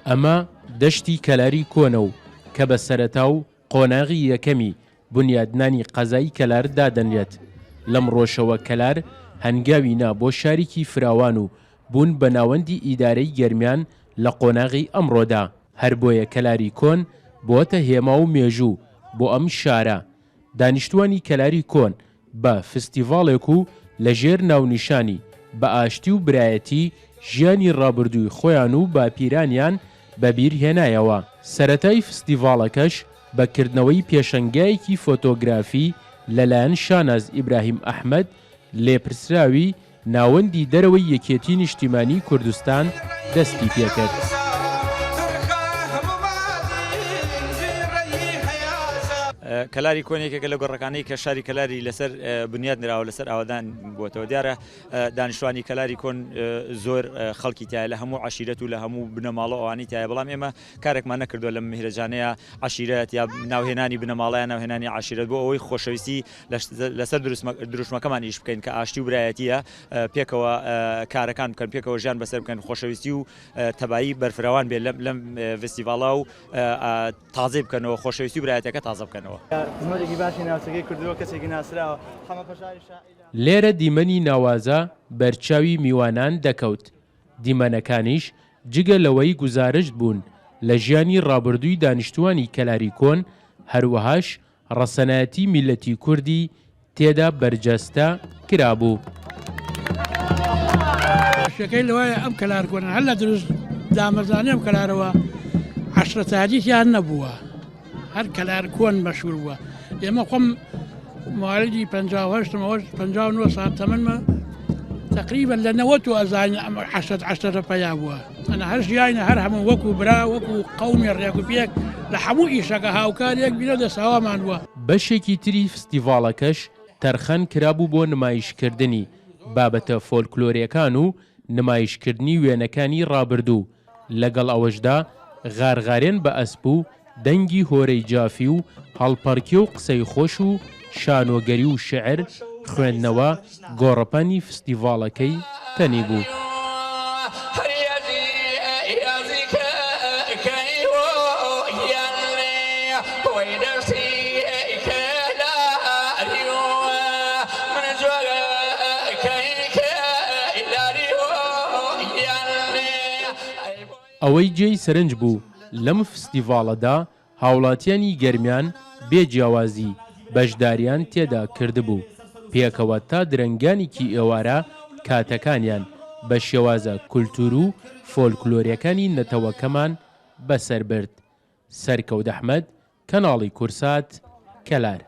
ئەمە دەشتی کەلاری کۆنە و کە بە سەرەتا و قۆناغی یەکەمی بونیادنانی قەزای کەلار دادەنرێت. لەمڕۆشەوە کەلار هەنگاوی نا بۆ شاریکی فراوان و بوون بە ناوەندی ئیدارەی گەرمیان لە قۆناغی ئەمڕۆدا. هەر بۆیە کەلاری کۆن بۆتە هێما و مێژوو بۆ ئەم شارە. دانیشتوانی کەلاری کۆن بە فستیڤاڵێک و لە ژێر ناونیشانی بە ئاشتی و برایەتی ژیانی ڕابردووی خۆیان و باپیرانیان بە بیر هێنایەوە. سەرەتای فستیڤاڵەکەش بە کردنەوەی پێشەنگایەکی فۆتۆگرافی لە لایەن شاناز ئیبراهیم ئەحمەد لێپرسراوی ناوەندی دەرەوەی یەکێتی نیشتیمانی کوردستان دەستی پێکرد. کەلاری کۆن یەکێکە لەو گەڕەکانەی کە شاری کەلاری لەسەر بنیات نراوە لەسەر ئاوەدان بووەتەوە دیارە دانیشتوانی کەلاری کۆن زۆر خەڵکی تایە لە هەموو عەشیرەت و لە هەموو بنەماڵە ئەوانی تایە بەڵام ئێمە کارێکمان نەکردووە لەم مهرەجانەیە عەشیرەت یا ناوهێنانی بنەماڵە یا ناوهێنانی عەشیرەت بۆ ئەوەی خۆشەویستی لەسەر دروشمەکەمان ئیش بکەین کە ئاشتی و برایەتیە پێکەوە کارەکان بکەن پێکەوە ژیان بەسەر بکەن خۆشەویستی و تەبایی بەرفراوان بێت لەم ڤستیڤاڵا و تازەی بکەنەوە خۆشەویستی و برایەتەکە تازە بکەنەوە. خزمەتێکی باشی ناوچەکەی کردووە، کەسێکی ناسراوە. حەمە پەژاری شاعیرە. لێرە دیمەنی ناوازە بەرچاوی میوانان دەکەوت، دیمەنەکانیش جگە لەوەی گوزارشت بوون لە ژیانی ڕابردووی دانیشتووانی کەلاری کۆن، هەروەهاش ڕەسەنایەتی میللەتی کوردی تێدا بەرجەستە کرابوو. شەکەی لەوایە ئەم کەلار کۆنە هەر لە دروست دامەزرانی ئەم کەلارەوە عەشرەتاریتیان نەبووە هەر کەلار کۆن مەشهور بووە ئێمە خۆم موالیدی 58 ئەوەش 59 ساڵ تەمەنمە تقریبا لە نەوەت و ئەزانین ئەم عەشرەت عەشرەتە پەیا بووە ئەنا هەر ژیاینە هەر هەموو وەکو برا وەکو قەومی ڕێک و پێک لە هەموو ئیشەکە هاوکار یەک بینە دەساوامان بووە. بەشێکی تری فستیڤاڵەکەش تەرخان کرابوو بۆ نمایشکردنی بابەتە فۆلکلۆریەکان و نمایشکردنی وێنەکانی ڕابردوو، لەگەڵ ئەوەشدا غارغارێن بە ئەسپ و دەنگی هۆرەی جافی و هەڵپەڕکێ و قسەی خۆش و شانۆگەری و شیعر خوێندنەوە گۆڕەپانی فستیڤاڵەکەی تەنی بوو. ئەوەی جێی سەرنج بوو لەم فستیڤاڵەدا هاوڵاتیانی گەرمیان بێ جیاوازی بەشداریان تێدا کردبوو، پێکەوە تا درەنگانێکی ئێوارە کاتەکانیان بە شێوازە کولتوور و فۆلکلۆریەکانی نەتەوەکەمان بەسەر برد. سەرکەوت ئەحمەد، کەناڵی کورسات، کەلار.